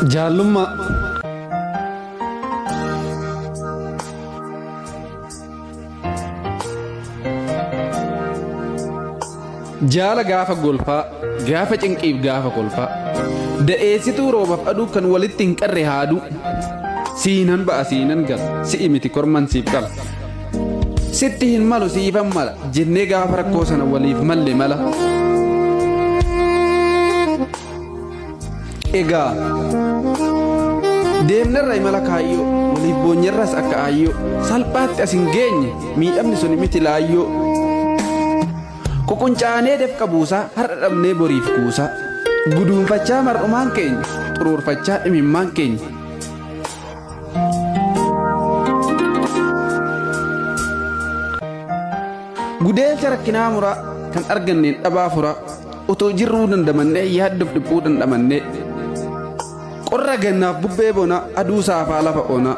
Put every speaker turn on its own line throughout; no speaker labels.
Jaallummaa. Jaala gaafa golfaa, gaafa cinqiif gaafa kolfaa. Da'eessituu roobaaf aduu kan walitti hin qarre haaduu. Siinan ba'a siinan gala, si'i miti korman siif qala. Sitti hin malu siifan mala jennee gaafa rakkoo sana waliif malle mala. Egaa deemnerra imala kaayyoo waliif boonyerras akka aayyoo salphaatti as hin geenye miidhamni suni miti laayyoo. Ququncaanee dafqa buusaa har'a dhabnee boriif kuusaa guduunfachaa mar'umaan keenya xuruurfachaa imimmaan keenya. Gudeelcha rakkinaa muraa kan arganneen dhabaa furaa utuu jirruu dandamannee yaaddoof dhiphuu dandamannee qorra gannaaf bubbee bonaa aduu saafaa lafa onaa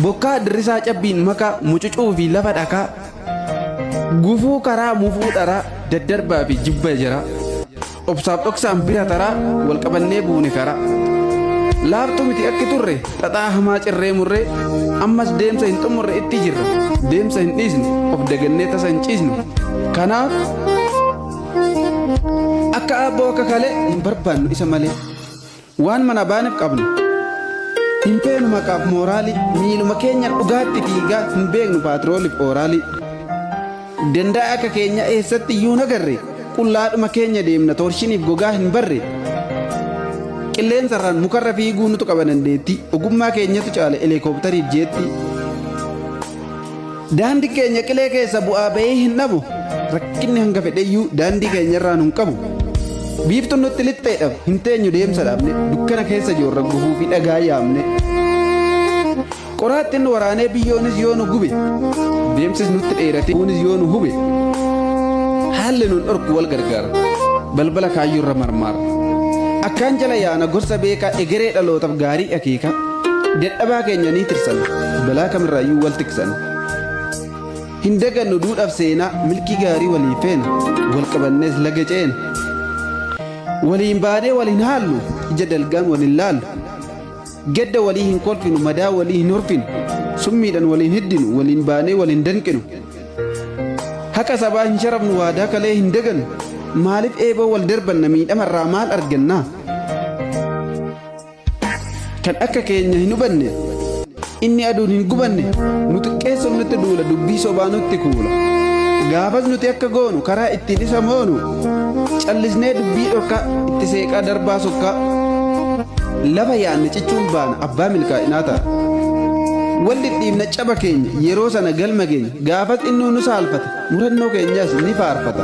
bokkaa dirrisaa cabbiin makaa mucucuu fi lafa dhakaa gufuu karaa mufuu dharaa daddarbaa fi jibba jaraa obsaaf dhoksaan bira taraa wal qabannee buune karaa. Laaftu miti akki turre xaxaa hamaa cirree murree ammas deemsa hin xumurre itti jirra deemsa hin dhiisnu of dagannee tasa hin ciisnu kanaaf akka aabboo akka kalee hin barbaannu isa malee waan mana baaneef qabnu hin feenu maqaaf mooraalii miiluma keenya dhugaatti fiigaa hin beeknu paatrooliif ooraalii danda'a akka keenya eessatti iyyuu nagarre qullaadhuma keenya deemna toorshiniif gogaa hin barre qilleensarraan mukarra fiiguu nutu qaba dandeetti ogummaa keenyatu caala heelikooptariif jeetti daandii keenya qilee keessa bu'aa ba'ee hin dhabu rakkinni hanga fedheyyuu daandii keenyarraa nun qabu biiftuun nutti lixxeedhaaf hin teenyu deemsa dhaabne dukkana keessa joorra gufuu fi dhagaa yaamne qoraattiin nu waraanee biyyoonis yoo nu gube deemsis nutti dheerate kunis yoo nu hube haalli nun dhorku wal gargaara balbala kaayyoorra marmaara akkaan jala yaana gorsa beekaa egeree dhalootaaf gaarii akeeka dadhabaa keenya ni tirsana balaa kamirraayyuu wal tiksana hin dagannu duudhaaf seenaa milkii gaarii walii feena wal qabannees laga ceena waliin baanee waliin haallu ija dalgaan waliin laallu gadda walii hin kolfinu madaa walii hin horfinu summiidhaan waliin hiddinu waliin baanee waliin danqinu haqa sabaa hin sharafnu waadaa kalee hin dagannu maaliif eeboo wal darbanna miidhamarraa maal arganna kan akka keenya hin hubanne inni aduun hin gubanne nu xiqqeessuuf nutti duula dubbii sobaa nutti kuula gaafas nuti akka goonu karaa ittiin isa moonu callisnee dubbii dhorkaa itti seeqaa darbaa sokkaa lafa yaanne cichuun baana abbaa milkaa'inaa ta'a. Wal dhidhiibna caba keenya yeroo sana galma keenya gaafas innuu nu saalfata murannoo keenyas ni faarfata.